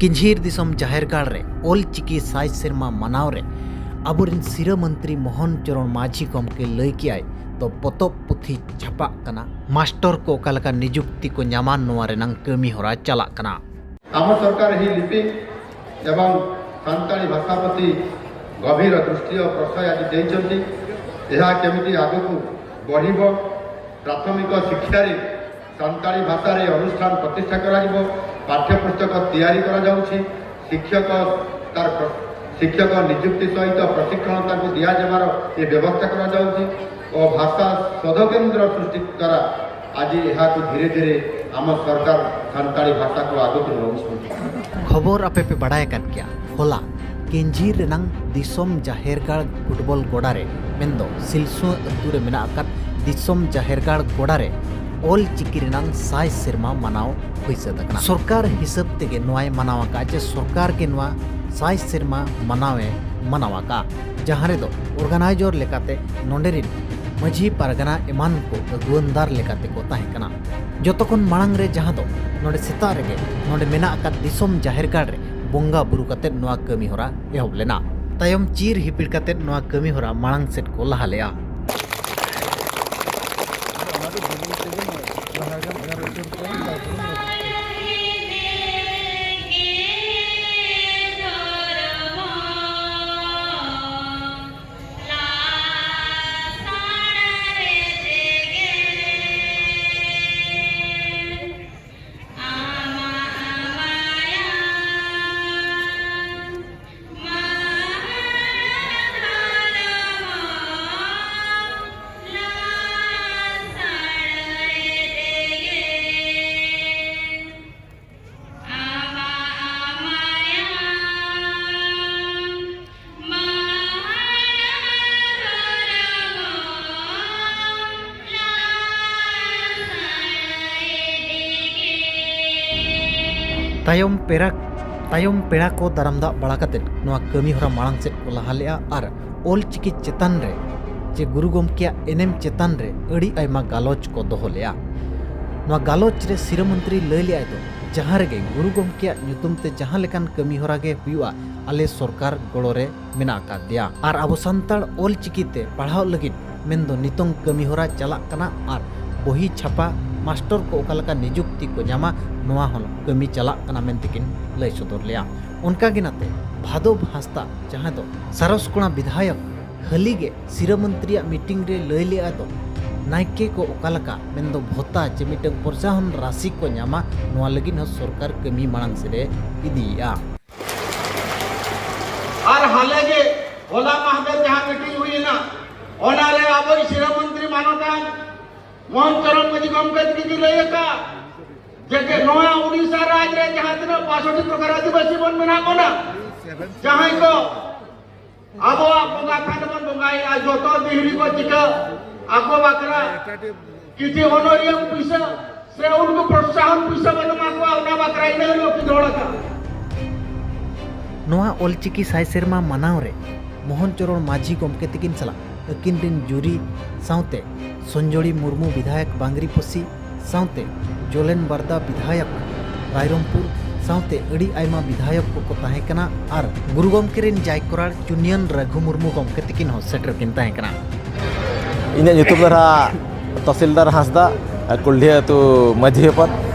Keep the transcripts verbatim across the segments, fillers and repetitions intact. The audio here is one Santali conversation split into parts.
ᱠᱤᱧᱡᱷᱤᱨ ᱫᱤᱥᱚᱢ ᱡᱟᱦᱮᱨ ᱜᱟᱲ ᱨᱮ ᱚᱞ ᱪᱤᱠᱤ ᱥᱟᱭ ᱥᱮᱨᱢᱟ ᱢᱟᱱᱟᱣ ᱨᱮ ᱟᱵᱚᱨᱮᱱ ᱥᱤᱨᱟᱹ ᱢᱚᱱᱛᱨᱤ ᱢᱳᱦᱚᱱ ᱪᱚᱨᱚᱬ ᱢᱟᱹᱡᱷᱤ ᱜᱚᱢᱠᱮ ᱞᱟᱹᱭ ᱠᱮᱜᱼᱟᱭ, ᱛᱚ ᱯᱚᱛᱚᱵ ᱯᱩᱛᱷᱤ ᱪᱷᱟᱯᱟᱜ ᱠᱟᱱᱟ, ᱢᱟᱥᱴᱚᱨ ᱠᱚ ᱚᱠᱟ ᱞᱮᱠᱟ ᱱᱤᱡᱩᱠᱛᱤ ᱠᱚ ᱧᱟᱢᱟ, ᱱᱚᱣᱟ ᱨᱮᱱᱟᱝ ᱠᱟᱹᱢᱤ ᱦᱚᱨᱟ ᱪᱟᱞᱟᱜ ᱠᱟᱱᱟ᱾ ଆମ ସରକାର ଏହି ଲିପି ଏବଂ ସାନ୍ତାଳୀ ଭାଷା ପ୍ରତି ଗଭୀର ଦୃଷ୍ଟି ଓ ପ୍ରଶ୍ରୟ ଆଜି ଦେଇଛନ୍ତି। ଏହା କେମିତି ଆଗକୁ ବଢ଼ିବ, ପ୍ରାଥମିକ ଶିକ୍ଷାରେ ସାନ୍ତାଳୀ ଭାଷାରେ ଅନୁଷ୍ଠାନ ପ୍ରତିଷ୍ଠା କରାଯିବ, ପାଠ୍ୟପୁସ୍ତକ ତିଆରି କରାଯାଉଛି, ଶିକ୍ଷକ ତାର ପ୍ର- ଶିକ୍ଷକ ନିଯୁକ୍ତି ସହିତ ପ୍ରଶିକ୍ଷଣ ତାଙ୍କୁ ଦିଆଯିବାର ଏ ବ୍ୟବସ୍ଥା କରାଯାଉଛି ଓ ଭାଷା ଶୋଧକେନ୍ଦ୍ର ସୃଷ୍ଟି ଦ୍ୱାରା ଆଜି ଏହାକୁ ଧୀରେ ଧୀରେ ଆମ ସରକାର ସାନ୍ତାଳୀ ଭାଷାକୁ ଆଗକୁ ନଉଛନ୍ତି। ᱠᱷᱚᱵᱚᱨ ᱟᱯᱮ ᱯᱮ ᱵᱟᱲᱟᱭ ᱟᱠᱟᱫ ᱜᱮᱭᱟ, ᱦᱚᱞᱟ ᱠᱮᱧᱡᱷᱤᱨ ᱨᱮᱱᱟᱝ ᱫᱤᱥᱚᱢ ᱡᱟᱦᱮᱨ ᱜᱟᱲ ᱯᱷᱩᱴᱵᱚᱞ ᱜᱚᱰᱟ ᱨᱮ, ᱢᱮᱱᱫᱚ ᱥᱤᱞᱥᱩ ᱟᱹᱛᱩ ᱨᱮ ᱢᱮᱱᱟᱜ ᱟᱠᱟᱫ ᱫᱤᱥᱚᱢ ᱡᱟᱦᱮᱨ ᱜᱟᱲ ᱜᱚᱰᱟ ᱨᱮ ᱚᱞ ᱪᱤᱠᱤ ᱨᱮᱱᱟᱝ ᱥᱟᱭ ᱥᱮᱨᱢᱟ ᱢᱟᱱᱟᱣ ᱦᱩᱭ ᱥᱟᱹᱛ ᱟᱠᱟᱱᱟ᱾ ᱥᱚᱨᱠᱟᱨ ᱦᱤᱥᱟᱹᱵ ᱛᱮᱜᱮ ᱱᱚᱣᱟᱭ ᱢᱟᱱᱟᱣ ᱟᱠᱟᱫ, ᱡᱮ ᱥᱚᱨᱠᱟᱨ ᱜᱮ ᱱᱚᱣᱟ ᱥᱟᱭ ᱥᱮᱨᱢᱟ ᱢᱟᱱᱟᱣ ᱮ ᱢᱟᱱᱟᱣ ᱟᱠᱟᱫ, ᱡᱟᱦᱟᱸ ᱨᱮᱫᱚ ᱚᱨᱜᱟᱱᱟᱭᱡᱚᱨ ᱞᱮᱠᱟᱛᱮ ᱱᱚᱰᱮ ᱨᱤᱱ ᱢᱟᱹᱡᱷᱤ ᱯᱟᱨᱜᱟᱱᱟ ᱮᱢᱟᱱ ᱠᱚ ᱟᱹᱜᱩᱣᱟᱹᱱᱫᱟᱨ ᱞᱮᱠᱟᱛᱮ ᱠᱚ ᱛᱟᱦᱮᱸ ᱠᱟᱱᱟ᱾ ᱡᱚᱛᱚ ᱠᱷᱚᱱ ᱢᱟᱲᱟᱝ ᱨᱮ ᱡᱟᱦᱟᱸ ᱫᱚ ᱱᱚᱰᱮ ᱥᱮᱛᱟᱜ ᱨᱮᱜᱮ ᱱᱚᱰᱮ ᱢᱮᱱᱟᱜ ᱟᱠᱟᱫ ᱫᱤᱥᱚᱢ ᱡᱟᱦᱮᱨ ᱜᱟᱲ ᱨᱮ ᱵᱚᱸᱜᱟ ᱵᱩᱨᱩ ᱠᱟᱛᱮ ᱱᱚᱣᱟ ᱠᱟᱹᱢᱤ ᱦᱚᱨᱟ ᱮᱦᱚᱵ ᱞᱮᱱᱟ᱾ ᱛᱟᱭᱚᱢ ᱪᱤᱨ ᱦᱤᱯᱤᱲ ᱠᱟᱛᱮ ᱱᱚᱣᱟ ᱠᱟᱹᱢᱤ ᱦᱚᱨᱟ ᱢᱟᱲᱟᱝ ᱥᱮᱫ ᱠᱚ ᱞᱟᱦᱟ ᱞᱮᱜᱼᱟ᱾ ᱛᱟᱭᱚᱢ ᱯᱮᱲᱟ ᱛᱟᱭᱚᱢ ᱯᱮᱲᱟ ᱠᱚ ᱫᱟᱨᱟᱢ ᱫᱟᱜ ᱵᱟᱲᱟ ᱠᱟᱛᱮ ᱱᱚᱣᱟ ᱠᱟᱹᱢᱤ ᱦᱚᱨᱟ ᱢᱟᱲᱟᱝ ᱥᱮᱫ ᱠᱚ ᱞᱟᱦᱟ ᱞᱮᱜᱼᱟ ᱟᱨ ᱚᱞ ᱪᱤᱠᱤ ᱪᱮᱛᱟᱱ ᱨᱮ ᱪᱮ ᱜᱩᱨᱩ ᱜᱚᱢᱠᱮᱭᱟᱜ ᱮᱱᱮᱢ ᱪᱮᱛᱟᱱ ᱨᱮ ᱟᱹᱰᱤ ᱟᱭᱢᱟ ᱜᱟᱞᱚᱪ ᱠᱚ ᱫᱚᱦᱚ ᱞᱮᱜᱼᱟ᱾ ᱱᱚᱣᱟ ᱜᱟᱞᱚᱪ ᱨᱮ ᱥᱤᱨᱟᱹ ᱢᱚᱱᱛᱨᱤ ᱞᱟᱹᱭ ᱞᱮᱜᱼᱟᱭ ᱫᱚ, ᱡᱟᱦᱟᱸ ᱨᱮᱜᱮ ᱜᱩᱨᱩ ᱜᱚᱢᱠᱮᱭᱟᱜ ᱧᱩᱛᱩᱢ ᱛᱮ ᱡᱟᱦᱟᱸ ᱞᱮᱠᱟᱱ ᱠᱟᱹᱢᱤ ᱦᱚᱨᱟ ᱜᱮ ᱦᱩᱭᱩᱜᱼᱟ, ᱟᱞᱮ ᱥᱚᱨᱠᱟᱨ ᱜᱚᱲᱚ ᱨᱮ ᱢᱮᱱᱟᱜ ᱟᱠᱟᱫ ᱞᱮᱭᱟ᱾ ᱟᱨ ᱟᱵᱚ ᱥᱟᱱᱛᱟᱲ ᱚᱞ ᱪᱤᱠᱤ ᱛᱮ ᱯᱟᱲᱦᱟᱣ ᱞᱟᱹᱜᱤᱫ ᱢᱮᱱᱫᱚ ᱱᱤᱛᱚᱝ ᱠᱟᱹᱢᱤ ᱦᱚᱨᱟ ᱪᱟᱞᱟᱜ ᱠᱟᱱᱟ ᱟᱨ ᱵᱚᱦᱤ ᱪᱷᱟᱯᱟ, ᱢᱟᱥᱴᱚᱨ ᱠᱚ ᱚᱠᱟ ᱞᱮᱠᱟ ᱱᱤᱡᱩᱠᱛᱤ ᱠᱚ ᱧᱟᱢᱟ, ᱱᱚᱣᱟ ᱦᱚᱸ ᱠᱟᱹᱢᱤ ᱪᱟᱞᱟᱜ ᱠᱟᱱᱟ ᱢᱮᱱᱛᱮ ᱠᱤᱱ ᱞᱟᱹᱭ ᱥᱚᱫᱚᱨ ᱞᱮᱭᱟ᱾ ᱚᱱᱠᱟ ᱜᱮ ᱱᱟᱛᱮ ᱵᱷᱟᱫᱚᱵ ᱦᱟᱸᱥᱫᱟ, ᱡᱟᱦᱟᱸ ᱫᱚ ᱥᱟᱨᱚᱥᱠᱚᱬᱟ ᱵᱤᱫᱷᱟᱭᱚᱠ, ᱦᱟᱹᱞᱤ ᱜᱮ ᱥᱤᱨᱟᱹ ᱢᱚᱱᱛᱨᱤᱭᱟᱜ ᱢᱤᱴᱤᱝ ᱨᱮ ᱞᱟᱹᱭ ᱞᱮᱫᱼᱟ ᱫᱚ, ᱱᱟᱭᱠᱮ ᱠᱚ ᱚᱠᱟ ᱞᱮᱠᱟ ᱢᱮᱱᱫᱚ ᱵᱷᱚᱛᱟ ᱪᱮ ᱢᱤᱫᱴᱟᱝ ᱯᱨᱚᱥᱟᱦᱚᱱ ᱨᱟᱥᱤ ᱠᱚ ᱧᱟᱢᱟ, ᱱᱚᱣᱟ ᱞᱟᱹᱜᱤᱫ ᱦᱚᱸ ᱥᱚᱨᱠᱟᱨ ᱠᱟᱹᱢᱤ ᱢᱟᱲᱟᱝ ᱥᱮᱫ ᱮ ᱤᱫᱤᱭᱮᱫᱼᱟ᱾ ᱟᱨ ᱦᱟᱞᱮ ᱜᱮ ᱦᱚᱞᱟ ᱢᱟᱦᱫᱮᱨ ᱡᱟᱦᱟᱸ ᱢᱤᱴᱤᱝ ᱦᱩᱭᱮᱱᱟ, ᱚᱱᱟᱨᱮ ᱟᱵᱚᱭᱤᱡ ᱥᱤᱨᱟᱹ ᱢᱚᱱᱛᱨᱤ ᱢᱟᱱᱚᱛᱟᱱ ᱢᱳᱦᱚᱱ ᱪᱚᱨᱚᱬ ᱢᱟᱹᱡᱷᱤ ᱜᱚᱢᱠᱮ ᱛᱤᱠᱤᱱ ᱠᱤᱱ ᱞᱟᱹᱭ ᱟᱠᱟᱫ ᱡᱮ, ᱡᱮ ᱱᱚᱣᱟ ᱩᱰᱤᱥᱟ ᱨᱟᱡᱽ ᱨᱮ ᱡᱟᱦᱟᱸ ᱛᱤᱱᱟᱹᱜ ᱯᱟᱸᱥᱚᱴᱤ ᱯᱨᱚᱠᱟᱨ ᱟᱹᱫᱤᱵᱟᱹᱥᱤ ᱵᱚᱱ ᱢᱮᱱᱟᱜ ᱵᱚᱱᱟ, ᱡᱟᱦᱟᱸᱭ ᱠᱚ ᱟᱵᱚᱣᱟᱜ ᱵᱚᱸᱜᱟ ᱛᱷᱟᱱ ᱵᱚᱱ ᱵᱚᱸᱜᱟᱭᱮᱫᱼᱟ, ᱡᱚᱛᱚ ᱫᱤᱦᱲᱤ ᱠᱚ ᱪᱤᱠᱟᱹ ᱟᱠᱚ ᱵᱟᱠᱷᱨᱟ ᱠᱤᱪᱷᱩ ᱦᱚᱱᱚᱨᱤᱭᱟᱢ ᱯᱩᱭᱥᱟᱹ ᱥᱮ ᱩᱱᱠᱩ ᱯᱨᱚᱛᱥᱟᱦᱚᱱ ᱯᱩᱭᱥᱟᱹ ᱵᱚᱱ ᱮᱢᱟ ᱠᱚᱣᱟ, ᱚᱱᱟ ᱵᱟᱠᱷᱨᱟ ᱤᱱᱟᱹ ᱦᱤᱞᱳᱜ ᱠᱤᱱ ᱨᱚᱲ ᱟᱠᱟᱫᱼᱟ᱾ ᱱᱚᱣᱟ ᱚᱞᱪᱤᱠᱤ ᱥᱟᱭ ᱥᱮᱨᱢᱟ ᱢᱟᱱᱟᱣ ᱨᱮ ᱢᱳᱦᱚᱱ ᱪᱚᱨᱚᱬ ᱢᱟᱹᱡᱷᱤ ᱜᱚᱢᱠᱮ ᱛᱤᱠᱤᱱ ᱥᱟᱞᱟᱜ ᱟᱹᱠᱤᱱ ᱨᱤᱱ ᱡᱩᱨᱤ ᱥᱟᱶᱛᱮ ᱥᱚᱧᱡᱚᱲᱤ ᱢᱩᱨᱢᱩ ᱵᱤᱫᱷᱟᱭᱚᱠ ᱵᱟᱝᱨᱤᱯᱚᱥᱤ ᱥᱟᱶᱛᱮ ᱡᱚᱞᱮᱱ ᱵᱟᱨᱫᱟ ᱵᱤᱫᱷᱟᱭᱚᱠ ᱨᱟᱭᱨᱚᱝᱯᱩᱨ ᱥᱟᱶᱛᱮ ᱟᱹᱰᱤ ᱟᱭᱢᱟ ᱵᱤᱫᱷᱟᱭᱚᱠ ᱠᱚᱠᱚ ᱛᱟᱦᱮᱸ ᱠᱟᱱᱟ ᱟᱨ ᱜᱩᱨᱩ ᱜᱚᱢᱠᱮ ᱨᱤᱱ ᱡᱟᱭᱠᱚᱨᱟᱲ ᱪᱩᱱᱭᱟᱹᱱ ᱨᱟᱹᱜᱷᱩ ᱢᱩᱨᱢᱩ ᱜᱚᱢᱠᱮ ᱛᱤᱠᱤᱱ ᱦᱚᱸ ᱥᱮᱴᱮᱨ ᱠᱤᱱ ᱛᱟᱦᱮᱸ ᱠᱟᱱᱟ᱾ ᱤᱧᱟᱹᱜ ᱧᱩᱛᱩᱢ ᱫᱚ ᱱᱟᱦᱟᱜ ᱛᱚᱦᱥᱤᱞᱫᱟᱨ ᱦᱟᱸᱥᱫᱟ, ᱠᱩᱞᱰᱤᱦᱟᱹ ᱟᱹᱛᱩ ᱢᱟᱹᱡᱷᱤ ᱦᱚᱯᱚᱱ,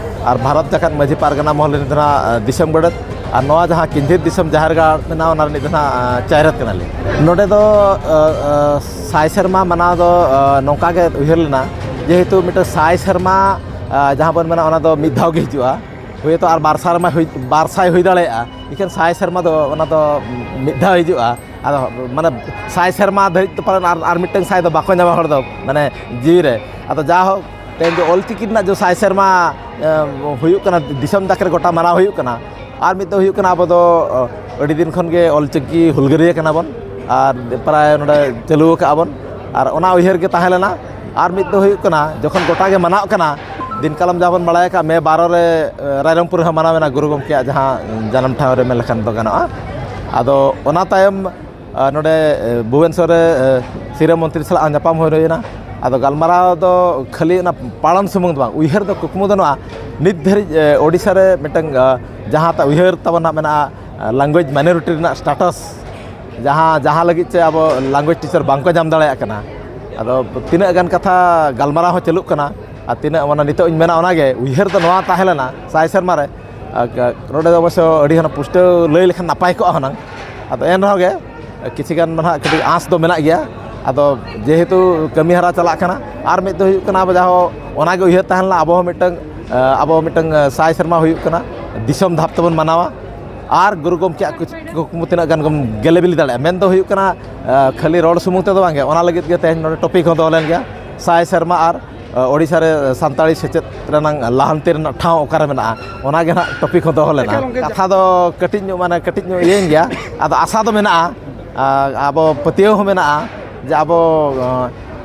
ᱟᱨ ᱵᱷᱟᱨᱚᱛ ᱡᱟᱠᱟᱛ ᱢᱟᱹᱡᱷᱤ ᱯᱟᱨᱜᱟᱱᱟ ᱢᱚᱦᱚᱞ ᱨᱤᱱᱤᱡ ᱫᱚ ᱱᱟᱦᱟᱜ ᱫᱤᱥᱚᱢ ᱜᱚᱰᱮᱛ, ᱟᱨ ᱱᱚᱣᱟ ᱡᱟᱦᱟᱸ ᱠᱤᱧᱡᱷᱤᱨ ᱫᱤᱥᱚᱢ ᱡᱟᱦᱮᱨ ᱜᱟᱲ ᱢᱮᱱᱟᱜᱼᱟ, ᱚᱱᱟ ᱨᱤᱱᱤᱡ ᱫᱚ ᱱᱟᱦᱟᱜ ᱪᱟᱭᱨᱟᱛ ᱠᱟᱱᱟᱞᱤᱧ᱾ ᱱᱚᱰᱮ ᱫᱚ ᱥᱟᱭ ᱥᱮᱨᱢᱟ ᱢᱟᱱᱟᱣ ᱫᱚ ᱱᱚᱝᱠᱟ ᱜᱮ ᱩᱭᱦᱟᱹᱨ ᱞᱮᱱᱟ, ᱡᱮᱦᱮᱛᱩ ᱢᱤᱫᱴᱟᱝ ᱥᱟᱭ ᱥᱮᱨᱢᱟ ᱡᱟᱦᱟᱸ ᱵᱚᱱ ᱢᱮᱱᱟ, ᱚᱱᱟ ᱫᱚ ᱢᱤᱫ ᱫᱷᱟᱣ ᱜᱮ ᱦᱤᱡᱩᱜᱼᱟ᱾ ᱦᱳᱭᱛᱳ ᱟᱨ ᱵᱟᱨ ᱥᱮᱨᱢᱟ ᱦᱩᱭ, ᱵᱟᱨ ᱥᱟᱭ ᱦᱩᱭ ᱫᱟᱲᱮᱭᱟᱜᱼᱟ, ᱮᱱᱠᱷᱟᱱ ᱥᱟᱭ ᱥᱮᱨᱢᱟ ᱫᱚ ᱚᱱᱟ ᱫᱚ ᱢᱤᱫ ᱫᱷᱟᱣ ᱦᱤᱡᱩᱜᱼᱟ᱾ ᱟᱫᱚ ᱢᱟᱱᱮ ᱥᱟᱭ ᱥᱮᱨᱢᱟ ᱫᱷᱟᱹᱨᱤᱡ ᱛᱮ ᱯᱟᱞᱮᱱ ᱟᱨ, ᱟᱨ ᱢᱤᱫᱴᱟᱝ ᱥᱟᱭ ᱫᱚ ᱵᱟᱠᱚ ᱧᱟᱢᱟ ᱦᱚᱲ ᱫᱚ, ᱢᱟᱱᱮ ᱡᱤᱣᱤ ᱨᱮ᱾ ᱟᱫᱚ ᱡᱟᱭᱦᱳᱠ, ᱛᱮᱦᱮᱧ ᱫᱚ ᱚᱞᱪᱤᱠᱤ ᱨᱮᱱᱟᱜ ᱡᱮ ᱥᱟᱭ ᱥᱮᱨᱢᱟ ᱦᱩᱭᱩᱜ ᱠᱟᱱᱟ, ᱫᱤᱥᱚᱢ ᱡᱟᱠ ᱨᱮ ᱜᱚᱴᱟ ᱢᱟᱱᱟᱣ ᱦᱩᱭᱩᱜ ᱠᱟᱱᱟ᱾ ᱟᱨ ᱢᱤᱫ ᱫᱚ ᱦᱩᱭᱩᱜ ᱠᱟᱱᱟ, ᱟᱵᱚ ᱫᱚ ᱟᱹᱰᱤ ᱫᱤᱱ ᱠᱷᱚᱱ ᱜᱮ ᱚᱞᱪᱤᱠᱤ ᱦᱩᱞᱜᱟᱹᱨᱤᱭᱟᱹ ᱠᱟᱱᱟ ᱵᱚᱱ ᱟᱨ ᱯᱨᱟᱭ ᱱᱚᱰᱮ ᱪᱟᱹᱞᱩ ᱟᱠᱟᱫᱼᱟ ᱵᱚᱱ, ᱟᱨ ᱚᱱᱟ ᱩᱭᱦᱟᱹᱨ ᱜᱮ ᱛᱟᱦᱮᱸ ᱞᱮᱱᱟ᱾ ᱟᱨ ᱢᱤᱫ ᱫᱚ ᱦᱩᱭᱩᱜ ᱠᱟᱱᱟ, ᱡᱚᱠᱷᱚᱱ ᱜᱚᱴᱟ ᱜᱮ ᱢᱟᱱᱟᱣ ᱠᱟᱱᱟ, ᱫᱤᱱ ᱠᱟᱞᱚᱢ ᱡᱟᱦᱟᱸ ᱵᱚᱱ ᱵᱟᱲᱟᱭ ᱟᱠᱟᱫ, ᱢᱮ ᱵᱟᱨᱚ ᱨᱮ ᱨᱟᱭᱨᱚᱝᱯᱩᱨ ᱨᱮᱦᱚᱸ ᱢᱟᱱᱟᱣ ᱮᱱᱟ ᱜᱩᱨᱩ ᱜᱚᱢᱠᱮᱭᱟᱜ ᱡᱟᱦᱟᱸ ᱡᱟᱱᱟᱢ ᱴᱷᱟᱶ ᱨᱮ ᱢᱮᱱ ᱞᱮᱠᱷᱟᱱ ᱫᱚ ᱜᱟᱱᱚᱜᱼᱟ᱾ ᱟᱫᱚ ᱚᱱᱟ ᱛᱟᱭᱚᱢ ᱱᱚᱰᱮ ᱵᱷᱩᱵᱮᱱᱥᱚᱨ ᱨᱮ ᱥᱤᱨᱟᱹ ᱢᱚᱱᱛᱨᱤ ᱥᱟᱞᱟᱜ ᱦᱚᱸ ᱧᱟᱯᱟᱢ ᱦᱩᱭ ᱦᱩᱭᱮᱱᱟ᱾ ᱟᱫᱚ ᱜᱟᱞᱢᱟᱨᱟᱣ ᱫᱚ ᱠᱷᱟᱹᱞᱤ ᱚᱱᱟ ᱯᱟᱲᱚᱱ ᱥᱩᱢᱩᱝ ᱫᱚ ᱵᱟᱝ, ᱩᱭᱦᱟᱹᱨ ᱫᱚ, ᱠᱩᱠᱢᱩ ᱫᱚ ᱱᱚᱣᱟ, ᱱᱤᱛ ᱫᱷᱟᱹᱨᱤᱡ ᱳᱰᱤᱥᱟ ᱨᱮ ᱢᱤᱫᱴᱟᱝ ᱡᱟᱦᱟᱸ ᱛᱟ ᱩᱭᱦᱟᱹᱨ ᱛᱟᱵᱚᱱ ᱱᱟᱜ ᱢᱮᱱᱟᱜᱼᱟ, ᱞᱮᱝᱜᱩᱭᱮᱡᱽ ᱢᱟᱭᱱᱚᱨᱤᱴᱤ ᱨᱮᱱᱟᱜ ᱥᱴᱟᱴᱟᱥ, ᱡᱟᱦᱟᱸ ᱡᱟᱦᱟᱸ ᱞᱟᱹᱜᱤᱫ ᱪᱮ ᱟᱵᱚ ᱞᱮᱝᱜᱩᱭᱮᱡᱽ ᱴᱤᱪᱟᱨ ᱵᱟᱝᱠᱚ ᱧᱟᱢ ᱫᱟᱲᱮᱭᱟᱜ ᱠᱟᱱᱟ᱾ ᱟᱫᱚ ᱛᱤᱱᱟᱹᱜ ᱜᱟᱱ ᱠᱟᱛᱷᱟ ᱜᱟᱞᱢᱟᱨᱟᱣ ᱦᱚᱸ ᱪᱟᱹᱞᱩᱜ ᱠᱟᱱᱟ, ᱟᱨ ᱛᱤᱱᱟᱹᱜ, ᱢᱟᱱᱮ, ᱱᱤᱛᱚᱜ ᱤᱧ ᱢᱮᱱᱟ, ᱚᱱᱟᱜᱮ ᱩᱭᱦᱟᱹᱨ ᱫᱚ ᱱᱚᱣᱟ ᱛᱟᱦᱮᱸ ᱞᱮᱱᱟ ᱥᱟᱭ ᱥᱮᱨᱢᱟ ᱨᱮ᱾ ᱟᱨ ᱱᱚᱰᱮ ᱫᱚ ᱚᱵᱚᱥᱥᱚ ᱟᱹᱰᱤ ᱜᱟᱱ ᱯᱩᱥᱴᱟᱹᱣ ᱞᱟᱹᱭ ᱞᱮᱠᱷᱟᱱ ᱱᱟᱯᱟᱭ ᱠᱚᱜᱼᱟ ᱦᱩᱱᱟᱹᱝ᱾ ᱟᱫᱚ ᱮᱱ ᱨᱮᱦᱚᱸ ᱜᱮ ᱠᱤᱪᱷᱤ ᱜᱟᱱ ᱫᱚ ᱱᱟᱦᱟᱜ ᱠᱟᱹᱴᱤᱡ ᱟᱸᱥ ᱫᱚ ᱢᱮᱱᱟᱜ ᱜᱮᱭᱟ᱾ ᱟᱫᱚ ᱡᱮᱦᱮᱛᱩ ᱠᱟᱹᱢᱤ ᱦᱚᱨᱟ ᱪᱟᱞᱟᱜ ᱠᱟᱱᱟ, ᱟᱨ ᱢᱤᱫ ᱫᱚ ᱦᱩᱭᱩᱜ ᱠᱟᱱᱟ, ᱟᱵᱚ ᱡᱟᱦᱟᱸ ᱚᱱᱟᱜᱮ ᱩᱭᱦᱟᱹᱨ ᱛᱟᱦᱮᱸ ᱞᱮᱱᱟ, ᱟᱵᱚ ᱦᱚᱸ ᱢᱤᱫᱴᱟᱝ, ᱟᱵᱚ ᱢᱤᱫᱴᱟᱝ ᱥᱟᱭ ᱥᱮᱨᱢᱟ ᱦᱩᱭᱩᱜ ᱠᱟᱱᱟ, ᱫᱤᱥᱚᱢ ᱫᱷᱟᱯ ᱛᱮᱵᱚᱱ ᱢᱟᱱᱟᱣᱟ᱾ ᱟᱨ ᱜᱩᱨᱩ ᱜᱚᱢᱠᱮᱭᱟᱜ ᱠᱩᱪ-, ᱠᱩᱠᱢᱩ ᱛᱤᱱᱟᱹᱜ ᱜᱟᱱ ᱵᱚᱱ ᱜᱮᱞᱮ ᱵᱤᱞᱤ ᱫᱟᱲᱮᱭᱟᱜᱼᱟ, ᱢᱮᱱ ᱫᱚ ᱦᱩᱭᱩᱜ ᱠᱟᱱᱟ, ᱠᱷᱟᱹᱞᱤ ᱨᱚᱲ ᱥᱩᱢᱩᱝ ᱛᱮᱫᱚ ᱵᱟᱝᱜᱮ, ᱚᱱᱟ ᱞᱟᱹᱜᱤᱫ ᱜᱮ ᱛᱮᱦᱮᱧ ᱱᱚᱰᱮ ᱴᱚᱯᱤᱠ ᱦᱚᱸ ᱫᱚᱦᱚ ᱞᱮᱱ ᱜᱮᱭᱟ, ᱥᱟᱭ ᱥᱮᱨᱢᱟ ᱟᱨ ᱳᱰᱤᱥᱟ ᱨᱮ ᱥᱟᱱᱛᱟᱲᱤ ᱥᱮᱪᱮᱫ ᱨᱮᱱᱟᱜ ᱞᱟᱦᱟᱱᱛᱤ ᱨᱮᱱᱟᱜ ᱴᱷᱟᱶ ᱚᱠᱟᱨᱮ ᱢᱮᱱᱟᱜᱼᱟ, ᱚᱱᱟᱜᱮ ᱱᱟᱦᱟᱜ ᱴᱚᱯᱤᱠ ᱦᱚᱸ ᱫᱚᱦᱚ ᱞᱮᱱᱟ᱾ ᱮᱠᱟᱞ ᱜᱚᱢᱠᱮ, ᱠᱟᱛᱷᱟ ᱫᱚ ᱠᱟᱹᱴᱤᱡ ᱧᱚᱜ, ᱢᱟᱱᱮ, ᱠᱟᱹᱴᱤᱡ ᱧᱚᱜ ᱤᱭᱟᱹᱭᱮᱱ ᱜᱮᱭᱟ᱾ ᱟᱫᱚ ᱟᱥᱟ ᱫᱚ ᱢᱮᱱᱟᱜᱼᱟ, ᱟᱨ ᱟᱵᱚ ᱯᱟᱹᱛᱭᱟᱹᱣ ᱦᱚᱸ ᱢᱮᱱᱟᱜᱼᱟ ᱡᱮ ᱟᱵᱚ, ᱟᱸ,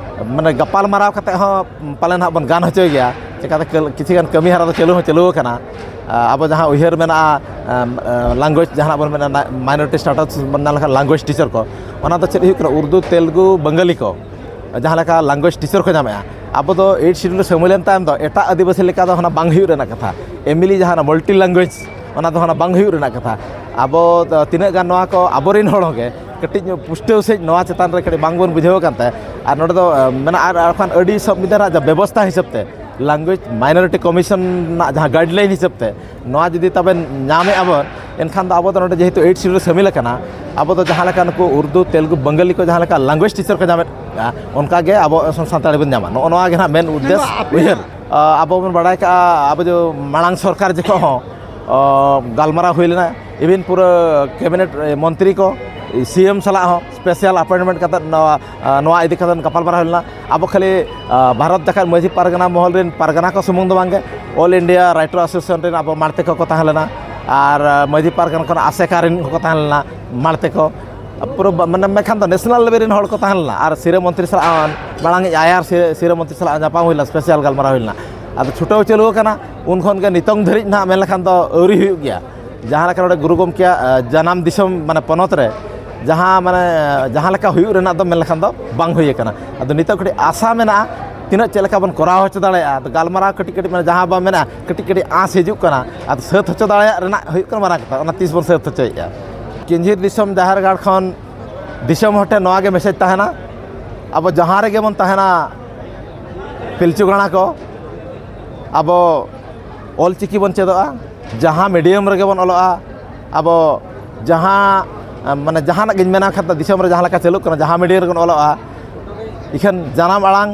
ᱢᱟᱱᱮ, ᱜᱟᱯᱟᱞ ᱢᱟᱨᱟᱣ ᱠᱟᱛᱮ ᱦᱚᱸ ᱯᱟᱞᱮ ᱱᱟᱦᱟᱜ ᱵᱚᱱ ᱜᱟᱱ ᱦᱚᱪᱚᱭ ᱜᱮᱭᱟ᱾ ᱪᱤᱠᱟᱹᱛᱮ ᱠᱟᱹᱞ-, ᱠᱤᱪᱷᱤ ᱜᱟᱱ ᱠᱟᱹᱢᱤ ᱦᱚᱨᱟ ᱫᱚ ᱪᱟᱹᱞᱩ ᱦᱚᱸ ᱪᱟᱹᱞᱩ ᱟᱠᱟᱱᱟ᱾ ᱟᱸ, ᱟᱵᱚ ᱡᱟᱦᱟᱸ ᱩᱭᱦᱟᱹᱨ ᱢᱮᱱᱟᱜᱼᱟ, ᱟᱸ, ᱟᱸ, ᱞᱮᱝᱜᱩᱭᱮᱡᱽ ᱡᱟᱦᱟᱱᱟᱜ ᱵᱚᱱ ᱢᱮᱱᱟ, ᱱᱟ-, ᱢᱟᱭᱱᱚᱨᱤᱴᱤ ᱥᱴᱟᱴᱟᱥ ᱵᱚᱱ ᱧᱟᱢ ᱞᱮᱠᱷᱟᱱ ᱞᱮᱝᱜᱩᱭᱮᱡᱽ ᱴᱤᱪᱟᱨ ᱠᱚ, ᱚᱱᱟ ᱫᱚ ᱪᱮᱫ ᱦᱩᱭᱩᱜ ᱠᱟᱱᱟ? ᱩᱨᱫᱩ, ᱛᱮᱞᱜᱩ, ᱵᱟᱝᱜᱟᱞᱤ ᱠᱚ ᱡᱟᱦᱟᱸ ᱞᱮᱠᱟ ᱞᱮᱝᱜᱩᱭᱮᱡᱽ ᱴᱤᱪᱟᱨ ᱠᱚ ᱧᱟᱢᱮᱜᱼᱟ, ᱟᱵᱚ ᱫᱚ ᱮᱭᱤᱴ ᱥᱤᱰᱩᱞ ᱨᱮ ᱥᱟᱹᱢᱤᱞ ᱮᱱ ᱛᱟᱭᱚᱢ ᱫᱚ ᱮᱴᱟᱜ ᱟᱹᱫᱤᱵᱟᱹᱥᱤ ᱞᱮᱠᱟ ᱫᱚ ᱚᱱᱟ ᱵᱟᱝ ᱦᱩᱭᱩᱜ ᱨᱮᱱᱟᱜ ᱠᱟᱛᱷᱟ᱾ ᱮᱢᱤᱞᱤ ᱡᱟᱦᱟᱸ ᱢᱟᱞᱴᱤ ᱞᱮᱝᱜᱩᱭᱮᱡᱽ, ᱚᱱᱟ ᱫᱚ ᱚᱱᱟ ᱵᱟᱝ ᱦᱩᱭᱩᱜ ᱨᱮᱱᱟᱜ ᱠᱟᱛᱷᱟ᱾ ᱟᱵᱚ ᱫᱚ ᱛᱤᱱᱟᱹᱜ ᱜᱟᱱ ᱱᱚᱣᱟ ᱠᱚ ᱟᱵᱚᱨᱮᱱ ᱦᱚᱲ ᱦᱚᱸᱜᱮ ᱠᱟᱹᱴᱤᱡ ᱧᱚᱜ ᱯᱩᱥᱴᱟᱹᱣ ᱥᱟᱺᱦᱤᱡ ᱱᱚᱣᱟ ᱪᱮᱛᱟᱱ ᱨᱮ ᱠᱟᱹᱴᱤᱡ ᱵᱟᱝᱵᱚᱱ ᱵᱩᱡᱷᱟᱹᱣ ᱟᱠᱟᱱ ᱛᱮ, ᱟᱨ ᱱᱚᱰᱮ ᱫᱚ, ᱮ, ᱢᱮᱱᱟᱜᱼᱟ, ᱟᱨ ᱟᱨ ᱠᱷᱟᱱ ᱟᱹᱰᱤ ᱥᱚᱝᱵᱤᱫᱷᱟᱱ ᱨᱮᱱᱟᱜ ᱡᱟᱦᱟᱸ ᱵᱮᱵᱚᱥᱛᱷᱟ ᱦᱤᱥᱟᱹᱵ ᱛᱮ, ᱞᱮᱝᱜᱩᱭᱮᱡᱽ ᱢᱟᱭᱱᱚᱨᱤᱴᱤ ᱠᱚᱢᱤᱥᱚᱱ ᱨᱮᱱᱟᱜ ᱡᱟᱦᱟᱸ ᱜᱟᱭᱤᱰᱞᱟᱭᱤᱱ ᱦᱤᱥᱟᱹᱵ ᱛᱮ, ᱱᱚᱣᱟ ᱡᱩᱫᱤ ᱛᱟᱵᱮᱱ ᱧᱟᱢᱮᱫᱼᱟ ᱵᱚᱱ, ᱮᱱᱠᱷᱟᱱ ᱫᱚ ᱟᱵᱚ ᱫᱚ ᱱᱚᱰᱮ ᱡᱮᱦᱮᱛᱩ ᱮᱭᱤᱴ ᱥᱤᱰᱩᱞ ᱨᱮ ᱥᱟᱹᱢᱤᱞ ᱟᱠᱟᱱᱟ, ᱟᱵᱚ ᱫᱚ ᱡᱟᱦᱟᱸ ᱞᱮᱠᱟ ᱱᱩᱠᱩ ᱩᱨᱫᱩ, ᱛᱮᱞᱜᱩ, ᱵᱟᱝᱜᱟᱞᱤ ᱠᱚ ᱡᱟᱦᱟᱸ ᱞᱮᱠᱟ ᱞᱮᱝᱜᱩᱭᱮᱡᱽ ᱴᱤᱪᱟᱨ ᱠᱚ ᱧᱟᱢᱮᱫ, ᱟ, ᱚᱱᱠᱟ ᱜᱮ ᱟᱵᱚ ᱥᱟᱱᱛᱟᱲᱤ ᱵᱚᱱ ᱧᱟᱢᱟ᱾ ᱱᱚᱜᱼᱚ ᱱᱚᱣᱟ ᱜᱮ ᱱᱟᱦᱟᱜ ᱢᱮᱱ ᱩᱫᱽᱫᱮᱥ, ᱢᱮᱱᱫᱚ ᱟᱯᱮ ᱩᱭᱦᱟᱹᱨ᱾ ᱟ, ᱟᱵᱚ ᱵᱚᱱ ᱵᱟᱲᱟᱭ ᱠᱟᱜᱼᱟ, ᱟᱵᱚ ᱡᱮ ᱢᱟᱲᱟᱝ ᱥᱚᱨᱠᱟᱨ ᱡᱚᱠᱷᱚᱱ ᱦᱚᱸ, ᱟ, ᱜᱟᱞᱢᱟᱨᱟᱣ ᱦᱩᱭ ᱞᱮᱱᱟ, ᱤᱵᱷᱤᱱ ᱯᱩᱨᱟᱹ ᱠᱮᱵᱤᱱᱮᱴ, ᱮ, ᱢᱚᱱᱛᱨᱤ ᱠᱚ, ᱥᱤ ᱮᱢ ᱥᱟᱞᱟᱜ ᱦᱚᱸ ᱥᱯᱮᱥᱟᱞ ᱟᱯᱚᱭᱮᱱᱴᱢᱮᱱᱴ ᱠᱟᱛᱮᱫ ᱱᱚᱣᱟ, ᱟ, ᱱᱚᱣᱟ ᱤᱫᱤ ᱠᱟᱛᱮᱫ ᱜᱟᱯᱟᱞᱢᱟᱨᱟᱣ ᱦᱩᱭ ᱞᱮᱱᱟ᱾ ᱟᱵᱚ ᱠᱷᱟᱹᱞᱤ, ᱟ, ᱵᱷᱟᱨᱚᱛ ᱡᱟᱠᱟᱛ ᱢᱟᱹᱡᱷᱤ ᱯᱟᱨᱜᱟᱱᱟ ᱢᱚᱦᱚᱞ ᱨᱮᱱ ᱯᱟᱨᱜᱟᱱᱟ ᱠᱚ ᱥᱩᱢᱩᱝ ᱫᱚ ᱵᱟᱝᱜᱮ, ᱚᱞ ᱤᱱᱰᱤᱭᱟ ᱨᱟᱭᱴᱟᱨ ᱮᱥᱳᱥᱤᱭᱮᱥᱚᱱ ᱨᱮᱱ ᱟᱵᱚ ᱢᱟᱲᱛᱮ ᱠᱚᱠᱚ ᱛᱟᱦᱮᱸ ᱞᱮᱱᱟ, ᱟᱨ, ᱟ, ᱢᱟᱹᱡᱷᱤ ᱯᱟᱨᱜᱟᱱᱟ ᱠᱷᱚᱱ ᱟᱥᱮᱠᱟ ᱨᱮᱱ ᱦᱚᱸᱠᱚ ᱛᱟᱦᱮᱸ ᱞᱮᱱᱟ ᱢᱟᱲᱛᱮ ᱠᱚ᱾ ᱯᱩᱨᱟᱹ ᱵᱟ-, ᱢᱟᱱᱮ, ᱢᱮᱱᱠᱷᱟᱱ ᱫᱚ ᱱᱮᱥᱱᱟᱞ ᱞᱮᱵᱮᱞ ᱨᱮᱱ ᱦᱚᱲ ᱠᱚ ᱛᱟᱦᱮᱸ ᱞᱮᱱᱟ, ᱟᱨ ᱥᱤᱨᱟᱹ ᱢᱚᱱᱛᱨᱤ ᱥᱟᱞᱟᱜ ᱦᱚᱸ, ᱢᱟᱲᱟᱝ ᱤᱡ ᱟᱭᱟᱨ ᱥᱤᱨᱟᱹ, ᱥᱤᱨᱟᱹ ᱢᱚᱱᱛᱨᱤ ᱥᱟᱞᱟᱜ ᱧᱟᱯᱟᱢ ᱦᱩᱭ ᱞᱮᱱᱟ, ᱥᱯᱮᱥᱟᱞ ᱜᱟᱞᱢᱟᱨᱟᱣ ᱦᱩᱭ ᱞᱮᱱᱟ᱾ ᱟᱫᱚ ᱪᱷᱩᱴᱟᱹᱣ ᱪᱟᱹᱞᱩ ᱟᱠᱟᱱᱟ, ᱩᱱ ᱠᱷᱚᱱ ᱜᱮ ᱱᱤᱛᱚᱝ ᱫᱷᱟᱹᱨᱤᱡ ᱱᱟᱦᱟᱜ ᱢᱮᱱ ᱞᱮᱠᱷᱟᱱ ᱫᱚ ᱟᱹᱣᱨᱤ ᱦᱩᱭᱩᱜ ᱜᱮᱭᱟ᱾ ᱡᱟᱦᱟᱸ ᱞᱮᱠᱟ ᱱᱚᱰᱮ ᱜᱩᱨᱩ ᱜᱚᱢᱠᱮᱭᱟᱜ, ᱟ, ᱡᱟᱱᱟᱢ ᱫᱤᱥᱚᱢ, ᱢᱟᱱᱮ, ᱯᱚᱱᱚᱛ ᱨᱮ ᱡᱟᱦᱟᱸ ᱢᱟᱱᱮ ᱡᱟᱦᱟᱸ ᱞᱮᱠᱟ ᱦᱩᱭᱩᱜ ᱨᱮᱱᱟᱜ ᱫᱚ ᱢᱮᱱ ᱞᱮᱠᱷᱟᱱ ᱫᱚ ᱵᱟᱝ ᱦᱩᱭ ᱟᱠᱟᱱᱟ᱾ ᱟᱫᱚ ᱱᱤᱛᱚᱜ ᱠᱟᱹᱴᱤᱡ ᱟᱥᱟ ᱢᱮᱱᱟᱜᱼᱟ, ᱛᱤᱱᱟᱹᱜ ᱪᱮᱫ ᱞᱮᱠᱟ ᱵᱚᱱ ᱠᱚᱨᱟᱣ ᱦᱚᱪᱚ ᱫᱟᱲᱮᱭᱟᱜᱼᱟ᱾ ᱟᱫᱚ ᱜᱟᱞᱢᱟᱨᱟᱣ ᱠᱟᱹᱴᱤᱡ ᱠᱟᱹᱴᱤᱡ ᱢᱟᱱᱮ ᱡᱟᱦᱟᱸ ᱵᱚᱱ ᱢᱮᱱᱟ ᱠᱟᱹᱴᱤᱡ ᱠᱟᱹᱴᱤᱡ ᱟᱸᱥ ᱦᱤᱡᱩᱜ ᱠᱟᱱᱟ᱾ ᱟᱫᱚ ᱥᱟᱹᱛ ᱦᱚᱪᱚ ᱫᱟᱲᱮᱭᱟᱜ ᱨᱮᱱᱟᱜ ᱦᱩᱭᱩᱜ ᱠᱟᱱᱟ ᱢᱟᱨᱟᱝ ᱠᱟᱛᱷᱟ, ᱚᱱᱟ ᱛᱤᱥ ᱵᱚᱱ ᱥᱟᱹᱛ ᱦᱚᱪᱚᱭᱮᱫᱼᱟ᱾ ᱠᱮᱧᱡᱷᱤᱨ ᱫᱤᱥᱚᱢ ᱡᱟᱦᱮᱨ ᱜᱟᱲ ᱠᱷᱚᱱ ᱫᱤᱥᱚᱢ ᱦᱚᱲ ᱴᱷᱮᱱ ᱱᱚᱣᱟ ᱜᱮ ᱢᱮᱥᱮᱡᱽ ᱛᱟᱦᱮᱱᱟ, ᱟᱵᱚ ᱡᱟᱦᱟᱸ ᱨᱮᱜᱮ ᱵᱚᱱ ᱛᱟᱦᱮᱱᱟ, ᱯᱤᱞᱪᱩ ᱜᱟᱬᱟ ᱠᱚ, ᱟᱵᱚ ᱚᱞ ᱪᱤᱠᱤ ᱵᱚᱱ ᱪᱮᱫᱚᱜᱼᱟ, ᱡᱟᱦᱟᱸ ᱢᱤᱰᱤᱭᱟᱢ ᱨᱮᱜᱮ ᱵᱚᱱ ᱚᱞᱚᱜᱼᱟ, ᱟᱵᱚ ᱡᱟᱦᱟᱸ ᱢᱟᱱᱮ ᱡᱟᱦᱟᱱᱟᱜ ᱜᱤᱧ ᱢᱮᱱᱟ ᱠᱷᱟᱱ ᱫᱚ ᱫᱤᱥᱚᱢ ᱨᱮ ᱡᱟᱦᱟᱸ ᱞᱮᱠᱟ ᱪᱟᱹᱞᱩᱜ ᱠᱟᱱᱟ, ᱡᱟᱦᱟᱸ ᱢᱤᱰᱤᱭᱟᱢ ᱨᱮᱵᱚᱱ ᱚᱞᱚᱜᱼᱟ, ᱤᱠᱷᱟᱹᱱ ᱡᱟᱱᱟᱢ ᱟᱲᱟᱝ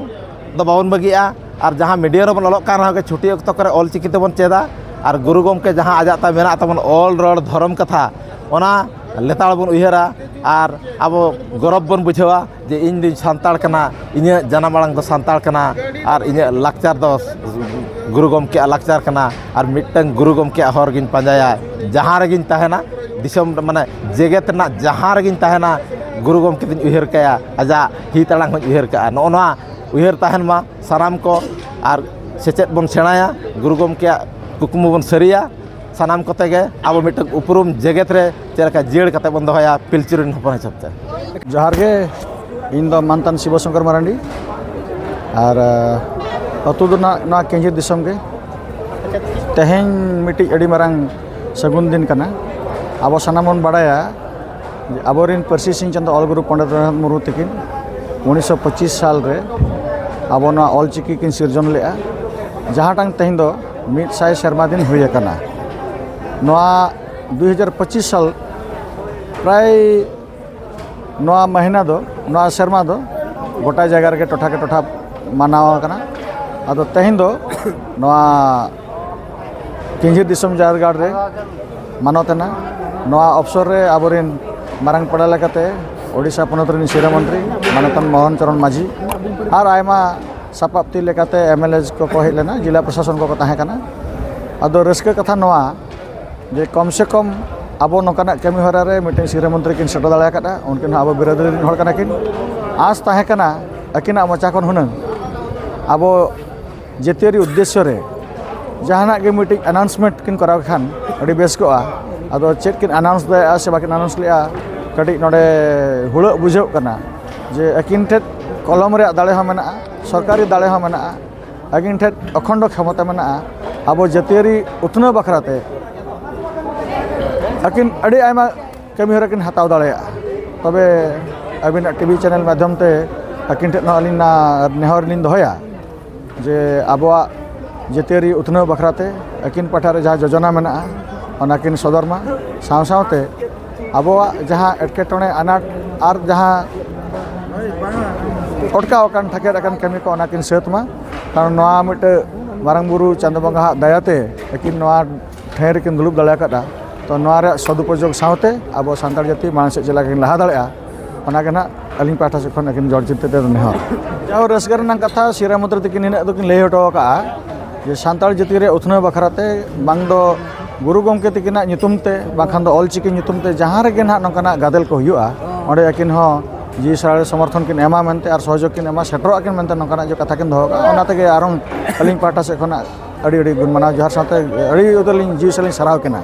ᱫᱚ ᱵᱟᱵᱚᱱ ᱵᱟᱹᱜᱤᱭᱟᱜᱼᱟ᱾ ᱟᱨ ᱡᱟᱦᱟᱸ ᱢᱤᱰᱤᱭᱟᱢ ᱨᱮᱵᱚᱱ ᱚᱞᱚᱜ ᱠᱟᱱ ᱨᱮᱦᱚᱸ ᱜᱮ ᱪᱷᱩᱴᱤ ᱚᱠᱛᱚ ᱠᱚᱨᱮ ᱚᱞ ᱪᱤᱠᱤ ᱛᱮᱵᱚᱱ ᱪᱮᱫᱟ᱾ ᱟᱨ ᱜᱩᱨᱩ ᱜᱚᱢᱠᱮ ᱡᱟᱦᱟᱸ ᱟᱡᱟᱜ ᱛᱟᱭ ᱢᱮᱱᱟᱜ ᱛᱟᱵᱚᱱ ᱚᱞ ᱨᱚᱲ ᱫᱷᱚᱨᱚᱢ ᱠᱟᱛᱷᱟ, ᱚᱱᱟ ᱞᱮᱛᱟᱲ ᱵᱚᱱ ᱩᱭᱦᱟᱹᱨᱟ᱾ ᱟᱨ ᱟᱵᱚ ᱜᱚᱨᱚᱵᱽ ᱵᱚᱱ ᱵᱩᱡᱷᱟᱹᱣᱟ ᱡᱮ ᱤᱧ ᱫᱩᱧ ᱥᱟᱱᱛᱟᱲ ᱠᱟᱱᱟ, ᱤᱧᱟᱹᱜ ᱡᱟᱱᱟᱢ ᱟᱲᱟᱝ ᱫᱚ ᱥᱟᱱᱛᱟᱲ ᱠᱟᱱᱟ, ᱟᱨ ᱤᱧᱟᱹᱜ ᱞᱟᱠᱪᱟᱨ ᱫᱚ ᱜᱩᱨᱩ ᱜᱚᱢᱠᱮᱭᱟᱜ ᱞᱟᱠᱪᱟᱨ ᱠᱟᱱᱟ᱾ ᱟᱨ ᱢᱤᱫᱴᱟᱝ ᱜᱩᱨᱩ ᱜᱚᱢᱠᱮᱭᱟᱜ ᱦᱚᱨ ᱜᱤᱧ ᱯᱟᱸᱡᱟᱭᱟ᱾ ᱡᱟᱦᱟᱸ ᱨᱮᱜᱤᱧ ᱛᱟᱦᱮᱱᱟ, ᱫᱤᱥᱚᱢ ᱢᱟᱱᱮ ᱡᱮᱜᱮᱛ ᱨᱮᱱᱟᱜ ᱡᱟᱦᱟᱸ ᱨᱮᱜᱤᱧ ᱛᱟᱦᱮᱱᱟ, ᱜᱩᱨᱩ ᱜᱚᱢᱠᱮ ᱫᱚᱧ ᱩᱭᱦᱟᱹᱨ ᱠᱟᱭᱟ, ᱟᱡᱟᱜ ᱦᱤᱛ ᱟᱲᱟᱝ ᱦᱚᱸᱧ ᱩᱭᱦᱟᱹᱨ ᱠᱟᱜᱼᱟ᱾ ᱱᱚᱜᱼᱚ ᱱᱚᱣᱟ ᱩᱭᱦᱟᱹᱨ ᱛᱟᱦᱮᱱ ᱢᱟ ᱥᱟᱱᱟᱢ ᱠᱚ, ᱟᱨ ᱥᱮᱪᱮᱫ ᱵᱚᱱ ᱥᱮᱬᱟᱭᱟ, ᱜᱩᱨᱩ ᱜᱚᱢᱠᱮᱭᱟᱜ ᱠᱩᱠᱢᱩ ᱵᱚᱱ ᱥᱟᱹᱨᱤᱭᱟ᱾ ᱥᱟᱱᱟᱢ ᱠᱚᱛᱮ ᱜᱮ ᱟᱵᱚ ᱢᱤᱫᱴᱟᱝ ᱩᱯᱨᱩᱢ ᱡᱮᱜᱮᱛ ᱨᱮ ᱪᱮᱫ ᱞᱮᱠᱟ ᱡᱤᱭᱟᱹᱲ ᱠᱟᱛᱮ ᱵᱚᱱ ᱫᱚᱦᱚᱭᱟ ᱯᱤᱞᱪᱩ ᱨᱮᱱ ᱦᱚᱯᱚᱱ ᱦᱤᱥᱟᱹᱵ ᱛᱮ᱾ ᱡᱚᱦᱟᱨ ᱜᱮ, ᱤᱧ ᱫᱚ ᱢᱟᱱᱛᱟᱱ ᱥᱤᱵᱚ ᱥᱚᱝᱠᱚᱨ ᱢᱟᱨᱟᱱᱰᱤ᱾ ᱟᱨ ᱟᱹᱛᱩ ᱫᱚ ᱱᱟᱜ ᱱᱚᱣᱟ ᱠᱮᱧᱡᱷᱤᱨ ᱫᱤᱥᱚᱢ ᱜᱮ᱾ ᱛᱮᱦᱮᱧ ᱢᱤᱫᱴᱤᱡ ᱟᱹᱰᱤ ᱢᱟᱨᱟᱝ ᱥᱟᱹᱜᱩᱱ ᱫᱤᱱ ᱠᱟᱱᱟ᱾ ᱟᱵᱚ ᱥᱟᱱᱟᱢ ᱵᱚᱱ ᱵᱟᱲᱟᱭᱟ ᱟᱵᱚᱨᱮᱱ ᱯᱟᱹᱨᱥᱤ ᱥᱤᱧ ᱪᱟᱸᱫᱚ ᱚᱞ ᱜᱩᱨᱩ ᱯᱚᱱᱰᱤᱛ ᱨᱚᱜᱷᱩᱱᱟᱛᱷ ᱢᱩᱨᱢᱩ ᱛᱟᱹᱠᱤᱱ ᱩᱱᱤᱥᱥᱚ ᱯᱚᱸᱪᱤᱥ ᱥᱟᱞ ᱨᱮ ᱟᱵᱚ ᱱᱚᱣᱟ ᱚᱞ ᱪᱤᱠᱤ ᱠᱤᱱ ᱥᱤᱨᱡᱚᱱ ᱞᱮᱫᱼᱟ, ᱡᱟᱦᱟᱸ ᱴᱟᱝ ᱛᱮᱦᱮᱧ ᱫᱚ ᱢᱤᱫ ᱥᱟᱭ ᱥᱮᱨᱢᱟ ᱫᱤᱱ ᱦᱩᱭ ᱟᱠᱟᱱᱟ᱾ ᱱᱚᱣᱟ ᱫᱩᱭ ᱦᱟᱡᱟᱨ ᱯᱚᱸᱪᱤᱥ ᱥᱟᱞ ᱯᱨᱟᱭ ᱱᱚᱣᱟ ᱢᱟᱹᱦᱱᱟᱹ ᱫᱚ, ᱱᱚᱣᱟ ᱥᱮᱨᱢᱟ ᱫᱚ ᱜᱚᱴᱟ ᱡᱟᱭᱜᱟ ᱨᱮᱜᱮ ᱴᱚᱴᱷᱟ ᱠᱮ ᱴᱚᱴᱷᱟ ᱢᱟᱱᱟᱣ ᱟᱠᱟᱱᱟ᱾ ᱟᱫᱚ ᱛᱮᱦᱮᱧ ᱫᱚ ᱱᱚᱣᱟ ᱠᱮᱧᱡᱷᱤᱨ ᱫᱤᱥᱚᱢ ᱡᱟᱦᱮᱨ ᱜᱟᱲ ᱨᱮ ᱢᱟᱱᱚᱛ ᱮᱱᱟ᱾ ᱱᱚᱣᱟ ᱚᱯᱥᱚᱨ ᱨᱮ ᱟᱵᱚᱨᱮᱱ ᱢᱟᱨᱟᱝ ᱯᱮᱲᱟ ᱞᱮᱠᱟᱛᱮ ᱳᱰᱤᱥᱟ ᱯᱚᱱᱚᱛ ᱨᱮᱱ ᱥᱤᱨᱟᱹ ᱢᱚᱱᱛᱨᱤ ᱢᱟᱱᱚᱛᱟᱱ ᱢᱳᱦᱚᱱ ᱪᱚᱨᱚᱱ ᱢᱟᱹᱡᱷᱤ ᱟᱨ ᱟᱭᱢᱟ ᱥᱟᱯᱟᱵ ᱛᱤ ᱞᱮᱠᱟᱛᱮ ᱮᱢ ᱮᱞ ᱮ ᱠᱚᱠᱚ ᱦᱮᱡ ᱞᱮᱱᱟ, ᱡᱮᱞᱟ ᱯᱨᱚᱥᱟᱥᱚᱱ ᱠᱚᱠᱚ ᱛᱟᱦᱮᱸ ᱠᱟᱱᱟ᱾ ᱟᱫᱚ ᱨᱟᱹᱥᱠᱟᱹ ᱠᱟᱛᱷᱟ ᱱᱚᱣᱟ ᱡᱮ ᱠᱚᱢ ᱥᱮ ᱠᱚᱢ ᱟᱵᱚ ᱱᱚᱝᱠᱟᱱᱟᱜ ᱠᱟᱹᱢᱤ ᱦᱚᱨᱟ ᱨᱮ ᱢᱤᱫᱴᱮᱱ ᱥᱤᱨᱟᱹ ᱢᱚᱱᱛᱨᱤ ᱠᱤᱱ ᱥᱮᱴᱮᱨ ᱫᱟᱲᱮ ᱟᱠᱟᱫᱼᱟ᱾ ᱩᱱᱠᱤᱱ ᱦᱚᱸ ᱟᱵᱚ ᱵᱤᱨᱟᱹᱫᱟᱹᱞᱤ ᱨᱮᱱ ᱦᱚᱲ ᱠᱟᱱᱟ ᱠᱤᱱ᱾ ᱟᱸᱥ ᱛᱟᱦᱮᱸ ᱠᱟᱱᱟ ᱟᱹᱠᱤᱱᱟᱜ ᱢᱚᱪᱟ ᱠᱷᱚᱱ ᱦᱩᱱᱟᱹᱝ ᱟᱵᱚ ᱡᱟᱹᱛᱤᱭᱟᱹᱨᱤ ᱩᱫᱽᱫᱮᱥᱥᱚ ᱨᱮ ᱡᱟᱦᱟᱱᱟᱜ ᱜᱮ ᱢᱤᱫᱴᱤᱡ ᱟᱱᱟᱣᱩᱱᱥᱢᱮᱱᱴ ᱠᱤᱱ ᱠᱚᱨᱟᱣ ᱠᱷᱟᱱ ᱟᱹᱰᱤ ᱵᱮᱥ ᱠᱚᱜᱼᱟ᱾ ᱟᱫᱚ ᱪᱮᱫ ᱠᱤᱱ ᱟᱱᱟᱣᱩᱱᱥ ᱫᱟᱲᱮᱭᱟᱜᱼᱟ ᱥᱮ ᱵᱟᱹᱠᱤᱱ ᱟᱱᱟᱣᱩᱱᱥ ᱞᱮᱫᱼᱟ, ᱠᱟᱹᱴᱤᱡ ᱱᱚᱰᱮ ᱦᱩᱲᱟᱹᱜ ᱵᱩᱡᱷᱟᱹᱜ ᱠᱟᱱᱟ ᱡᱮ ᱟᱹᱠᱤᱱ ᱴᱷᱮᱱ ᱠᱚᱞᱚᱢ ᱨᱮᱭᱟᱜ ᱫᱟᱲᱮ ᱦᱚᱸ ᱢᱮᱱᱟᱜᱼᱟ, ᱥᱚᱨᱠᱟᱨᱤ ᱫᱟᱲᱮ ᱦᱚᱸ ᱢᱮᱱᱟᱜᱼᱟ, ᱟᱹᱠᱤᱱ ᱴᱷᱮᱱ ᱚᱠᱷᱚᱱᱰᱚ ᱠᱷᱮᱢᱚᱛᱟ ᱢᱮᱱᱟᱜᱼᱟ ᱟᱵᱚ ᱡᱟᱹᱛᱤᱭᱟᱹᱨᱤ ᱩᱛᱱᱟᱹᱣ ᱵᱟᱠᱷᱨᱟ ᱛᱮ᱾ ᱟᱹᱠᱤᱱ ᱟᱹᱰᱤ ᱟᱭᱢᱟ ᱠᱟᱹᱢᱤ ᱦᱚᱨᱟ ᱠᱤᱱ ᱦᱟᱛᱟᱣ ᱫᱟᱲᱮᱭᱟᱜᱼᱟ᱾ ᱛᱚᱵᱮ ᱟᱹᱵᱤᱱᱟᱜ ᱴᱤᱵᱷᱤ ᱪᱮᱱᱮᱞ ᱢᱟᱫᱽᱫᱷᱚᱢ ᱛᱮ ᱟᱹᱠᱤᱱ ᱴᱷᱮᱱ ᱦᱚᱸ ᱟᱹᱞᱤᱧ ᱱᱮᱦᱚᱨ ᱞᱤᱧ ᱫᱚᱦᱚᱭᱟ ᱡᱮ ᱟᱵᱚᱣᱟᱜ ᱡᱟᱹᱛᱤᱭᱟᱹᱨᱤ ᱩᱛᱱᱟᱹᱣ ᱵᱟᱠᱷᱨᱟ ᱛᱮ ᱟᱹᱠᱤᱱ ᱯᱟᱦᱴᱟ ᱨᱮ ᱡᱟᱦᱟᱸ ᱡᱳᱡᱚᱱᱟ ᱢᱮᱱᱟᱜᱼᱟ, ᱚᱱᱟ ᱠᱤᱱ ᱥᱚᱫᱚᱨ ᱢᱟ᱾ ᱥᱟᱶ ᱥᱟᱶᱛᱮ ᱟᱵᱚᱣᱟᱜ ᱡᱟᱦᱟᱸ ᱮᱴᱠᱮᱴᱚᱬᱮ, ᱟᱱᱟᱴ ᱟᱨ ᱡᱟᱦᱟᱸ ᱚᱴᱠᱟᱣ ᱟᱠᱟᱱ, ᱴᱷᱟᱠᱮᱫ ᱟᱠᱟᱱ ᱠᱟᱹᱢᱤ ᱠᱚ, ᱚᱱᱟ ᱠᱤᱱ ᱥᱟᱹᱛ ᱢᱟ᱾ ᱠᱟᱨᱚᱱ ᱱᱚᱣᱟ ᱢᱤᱫᱴᱟᱹᱝ ᱢᱟᱨᱟᱝ ᱵᱩᱨᱩ ᱪᱟᱸᱫᱚ ᱵᱚᱸᱜᱟ ᱦᱟᱜ ᱫᱟᱭᱟᱛᱮ ᱟᱹᱠᱤᱱ ᱱᱚᱣᱟ ᱴᱷᱟᱹᱭ ᱨᱮᱠᱤᱱ ᱫᱩᱲᱩᱵ ᱫᱟᱲᱮ ᱟᱠᱟᱫᱼᱟ᱾ ᱛᱚ, ᱱᱚᱣᱟ ᱨᱮᱭᱟᱜ ᱥᱚᱫᱩᱯᱚᱡᱳᱜᱽ ᱥᱟᱶᱛᱮ ᱟᱵᱚ ᱥᱟᱱᱛᱟᱲ ᱡᱟᱹᱛᱤ ᱢᱟᱲᱟᱝ ᱥᱮᱫ ᱪᱮᱫ ᱞᱮᱠᱟ ᱠᱤᱱ ᱞᱟᱦᱟ ᱫᱟᱲᱮᱭᱟᱜᱼᱟ, ᱚᱱᱟ ᱜᱮ ᱱᱟᱦᱟᱜ ᱟᱹᱞᱤᱧ ᱯᱟᱦᱴᱟ ᱥᱮᱫ ᱠᱷᱚᱱ ᱟᱹᱠᱤᱱ ᱡᱚᱲ ᱪᱤᱱᱛᱟᱹ ᱛᱮ ᱱᱮᱦᱚᱨ᱾ ᱡᱟᱦᱳ, ᱨᱟᱹᱥᱠᱟᱹ ᱨᱮᱱᱟᱜ ᱠᱟᱛᱷᱟ, ᱥᱤᱨᱟᱹ ᱢᱚᱱᱛᱨᱤ ᱛᱟᱹᱠᱤᱱ ᱱᱤᱱᱟᱹᱜ ᱫᱚᱠᱤᱱ ᱞᱟᱹᱭ ᱦᱚᱴᱚ ᱟᱠᱟᱫᱼᱟ ᱡᱮ ᱥᱟᱱᱛᱟᱲ ᱡᱟᱹᱛᱤ ᱨᱮ ᱩᱛᱱᱟᱹᱣ ᱵᱟᱠᱷᱨᱟ ᱛᱮ ᱵᱟᱝ ᱫᱚ ᱜᱩᱨᱩ ᱜᱚᱢᱠᱮ ᱛᱟᱹᱠᱤᱱᱟᱜ ᱧᱩᱛᱩᱢ ᱛᱮ, ᱵᱟᱝᱠᱷᱟᱱ ᱫᱚ ᱚᱞ ᱪᱤᱠᱤ ᱧᱩᱛᱩᱢ ᱛᱮ ᱡᱟᱦᱟᱸ ᱨᱮᱜᱮ ᱱᱟᱦᱟᱜ ᱱᱚᱝᱠᱟᱱᱟᱜ ᱜᱟᱫᱮᱞ ᱠᱚ ᱦᱩᱭᱩᱜᱼᱟ, ᱚᱸᱰᱮ ᱟᱹᱠᱤᱱ ᱦᱚᱸ ᱡᱤᱣᱤ ᱥᱟᱲᱮ ᱥᱚᱢᱚᱨᱛᱷᱚᱱ ᱠᱤᱱ ᱮᱢᱟ ᱢᱮᱱᱛᱮ ᱟᱨ ᱥᱚᱦᱚᱡᱳᱜᱽ ᱠᱤᱱ ᱮᱢᱟ, ᱥᱮᱴᱮᱨᱚᱜ ᱟᱹᱠᱤᱱ ᱢᱮᱱᱛᱮ ᱱᱚᱝᱠᱟᱱᱟᱜ ᱡᱮ ᱠᱟᱛᱷᱟ ᱠᱤᱱ ᱫᱚᱦᱚ ᱠᱟᱜᱼᱟ, ᱚᱱᱟ ᱛᱮᱜᱮ ᱟᱨᱦᱚᱸ ᱟᱹᱞᱤᱧ ᱯᱟᱦᱴᱟ ᱥᱮᱫ ᱠᱷᱚᱱᱟᱜ ᱟᱹᱰᱤ ᱟᱹᱰᱤ ᱜᱩᱱ ᱢᱟᱱᱟᱣ ᱡᱚᱦᱟᱨ ᱥᱟᱶᱛᱮ ᱟᱹᱰᱤ ᱩᱛᱟᱹᱨ ᱞᱤᱧ ᱡᱤᱣᱤ ᱥᱟᱞᱤᱧ ᱥᱟᱨᱦᱟᱣ ᱠᱤᱱᱟ᱾